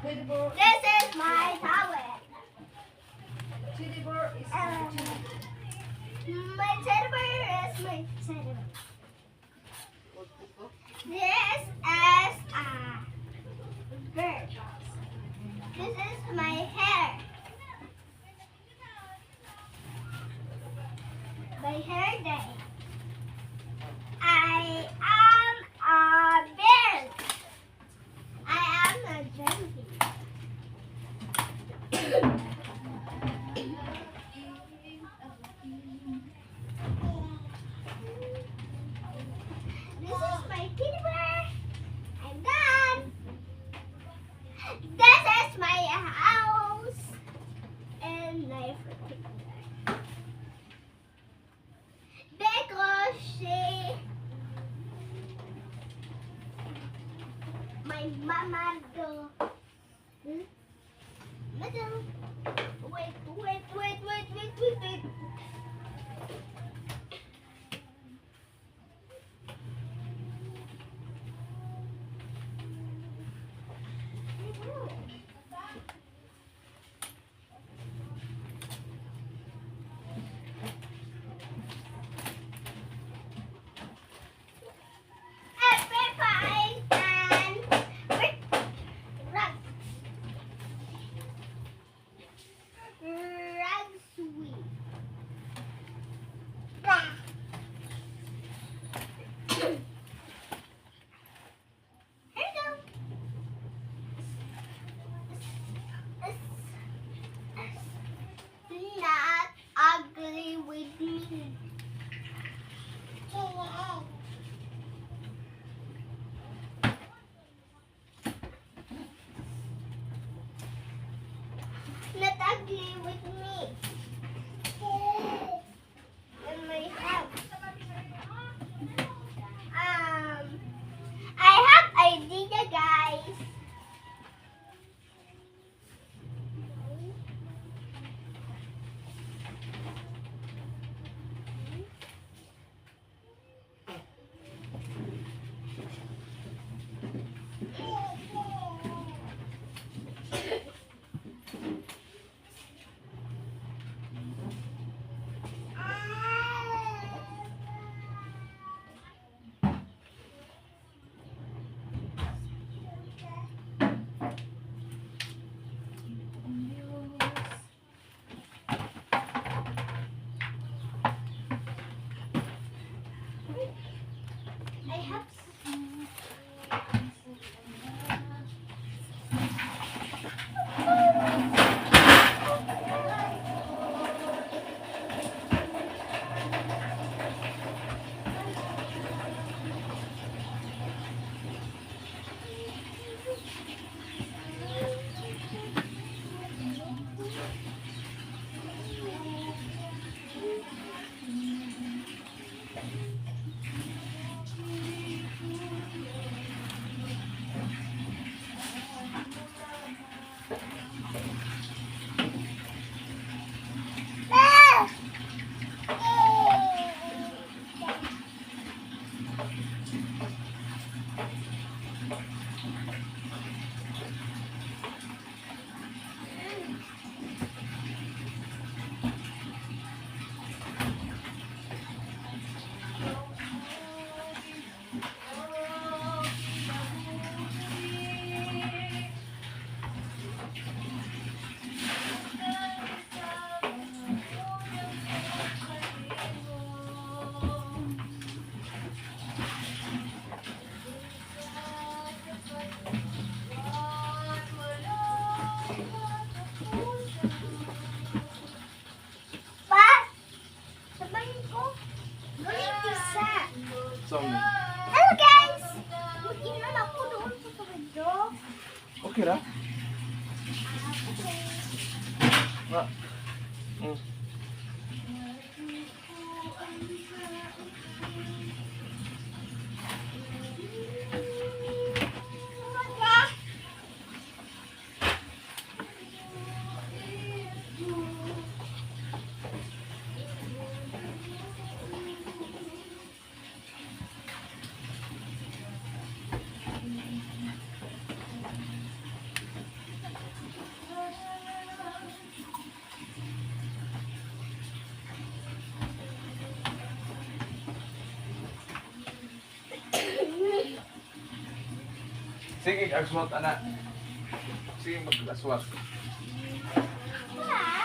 Teddy bear. This is my towel. Teddy bear is my teddy bear. My teddy bear is my teddy bear. This is a bird. This is my hair. My hair day. I am a bird. I am a junkie. This is my teddy bear. I'm done. This is my house. And my bear. Because she, my mama do. Middle. Wait, wait, wait, wait, wait, wait, wait. Everybody and rug. Rug sweep. Here you go. It's not ugly with me. Not ugly with me. In my house. I have idea, guys. I have Pa! Sabay ko. Gawin isa. Song. Hello, guys! Mag-inom ako doon sa kabado. Okay ra. Okay. Nga. Sige, aswat, ana. Sige, mag-aswat. Why?